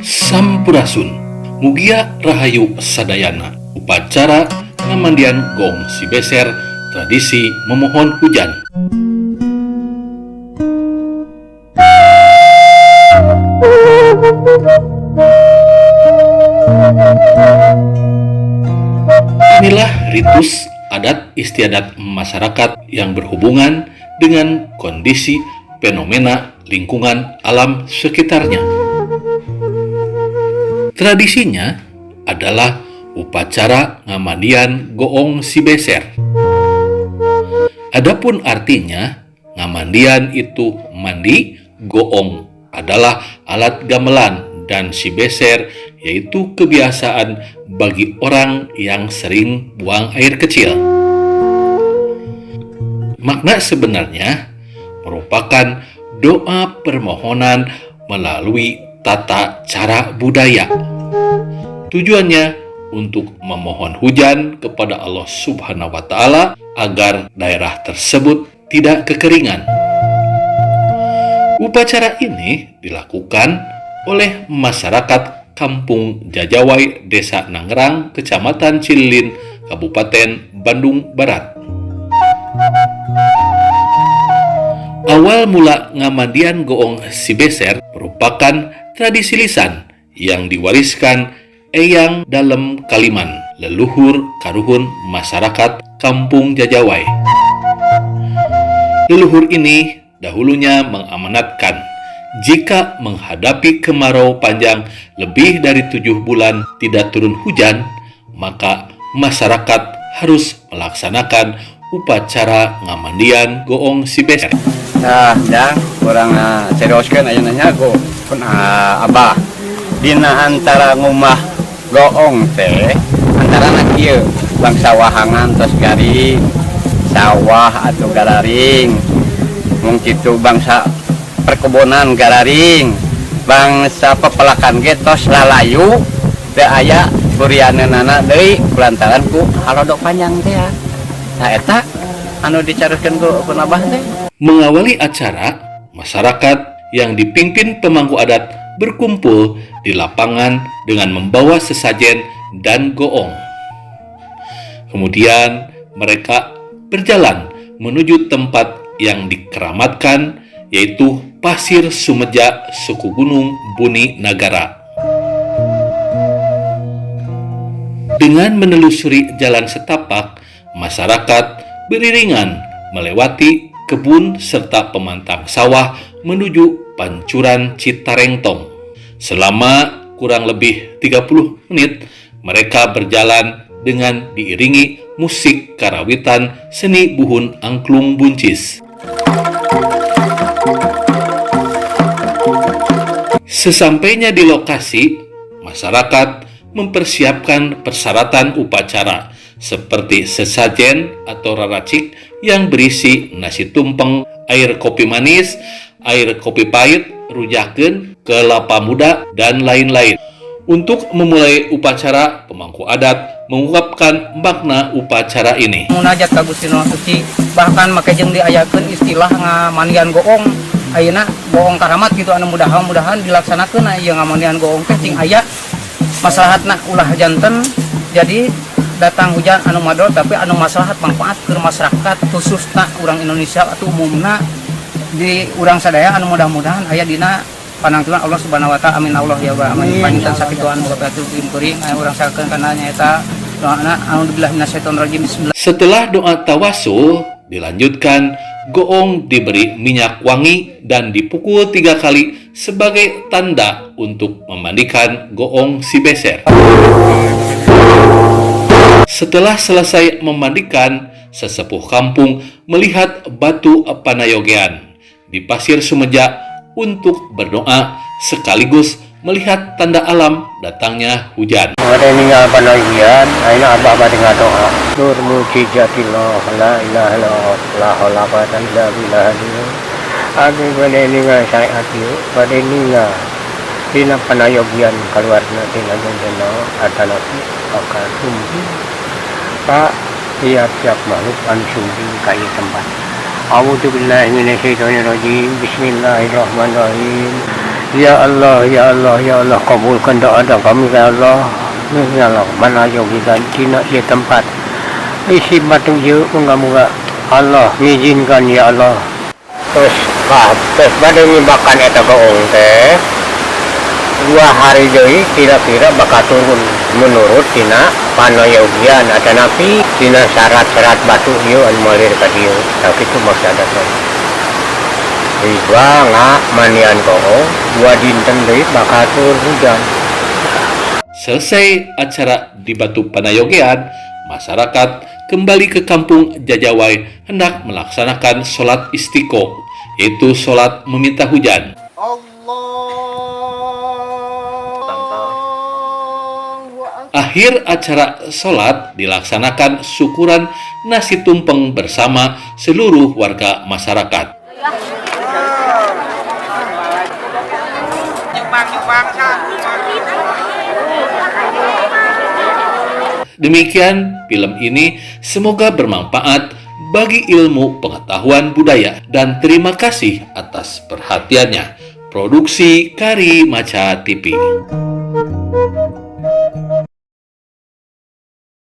Sampurasun, Mugia Rahayu Sadayana. Upacara ngamandian Goong Sibeser, tradisi memohon hujan. Inilah ritus adat istiadat masyarakat yang berhubungan dengan kondisi fenomena lingkungan alam sekitarnya. Tradisinya adalah upacara ngamandian Goong Sibeser. Adapun artinya, ngamandian itu mandi, goong adalah alat gamelan, dan sibeser yaitu kebiasaan bagi orang yang sering buang air kecil. Makna sebenarnya merupakan doa permohonan melalui tata cara budaya. Tujuannya untuk memohon hujan kepada Allah Subhanahu wa Ta'ala agar daerah tersebut tidak kekeringan. Upacara ini dilakukan oleh masyarakat Kampung Jajaway, Desa Nangrang, Kecamatan Cililin, Kabupaten Bandung Barat. Awal mula ngamandian Goong Sibeser merupakan tradisi lisan yang diwariskan Eyang Dalem Kaliman, leluhur karuhun masyarakat Kampung Jajaway. Leluhur ini dahulunya mengamanatkan jika menghadapi kemarau panjang lebih dari 7 bulan tidak turun hujan, maka masyarakat harus melaksanakan upacara ngamandian Goong Sibeser. Nah, jang urang seriuskeun ayeuna nya ku pun abah. Dina antara ngumah goong teh antara kieu, bangsa wahangan tos garing, sawah atau gararing, mung kitu bangsa perkebunan gararing, bangsa pepelakan ge tos lalayu, teu aya burianeunana deui kulantaran ku halodo panjang teh ya. Nah, eta anu dicarioskeun ku pun abah teh. Mengawali acara, masyarakat yang dipimpin pemangku adat berkumpul di lapangan dengan membawa sesajen dan goong. Kemudian mereka berjalan menuju tempat yang dikeramatkan, yaitu Pasir Sumeja, Suku Gunung Buni Nagara. Dengan menelusuri jalan setapak, masyarakat beriringan melewati kebun serta pemantang sawah menuju pancuran Citarengtong. Selama kurang lebih 30 menit, mereka berjalan dengan diiringi musik karawitan seni buhun angklung buncis. Sesampainya di lokasi, masyarakat mempersiapkan persyaratan upacara seperti sesajen atau raracik yang berisi nasi tumpeng, air kopi manis, air kopi pahit, rujakeun, kelapa muda, dan lain-lain. Untuk memulai upacara, pemangku adat mengungkapkan makna upacara ini. Munajat ka Gusti Nu Suci, bahkan make jeung diayakeun istilah ngamandian goong. Ayeuna goong karamat gitu, anu mudah-mudahan dilaksanakeun ieu ngamandian goong teh cing aya maslahatna, ulah janten jadi datang hujan anu mador, tapi anu maslahat manfaat ke masyarakat, khususna urang Indonesia atau umumna di urang sadaya, anu mudah-mudahan aya dina panangtulan Allah Subhanahu wa Taala. Amin Allah ya rabbal alamin. Panginten sakitu anu kapihatur kuring, aya urang sakeun kana nyaeta doana a'udzubillahi minasyaitonir rajim, bismillah. Setelah doa tawasul, dilanjutkan goong diberi minyak wangi dan dipukul tiga kali sebagai tanda untuk memandikan Goong Sibeser. Setelah selesai memandikan, sesepuh kampung melihat batu Panayogean di Pasir Sumeja untuk berdoa sekaligus melihat tanda alam datangnya hujan. Ada ninggal panagian, ayeuna abah bade ngadoa. Nur mujizatillah, la ilaha illallah, la haula quwata illa billah. Abdi bade ninggal syariat ieu, bade ninggal. Tina panayogian keluarna tina jengkena atanapi bakal sumping ka tiap-tiap makhluk anu sumping ka ieu tempat. A'udzubillahi minasyaitonirrajim. Bismillahirrahmanirrahim. Ya Allah, ya Allah, ya Allah, kabulkan doa doa kami, ya Allah. Ya Allah, manayogikan tina ieu tempat. Isi batu ieu moga-moga Allah ngizinkan, ya Allah. Terus bah, terus bade ngibakan eta goong teh 2 hari deui kira-kira bakal turun menurut tina panayogian atanapi tina syarat-syarat batu ieu anu malir ka dieu. Tapi itu maksudna teh Riba ngamandian goong 2 dinten deui bakal turun hujan. Selesai acara di Batu Panayogean, masyarakat kembali ke kampung Jajaway hendak melaksanakan sholat istiqo, yaitu sholat meminta hujan. Akhir acara sholat dilaksanakan syukuran nasi tumpeng bersama seluruh warga masyarakat. Demikian film ini, semoga bermanfaat bagi ilmu pengetahuan budaya dan terima kasih atas perhatiannya. Produksi Kari Maca TV.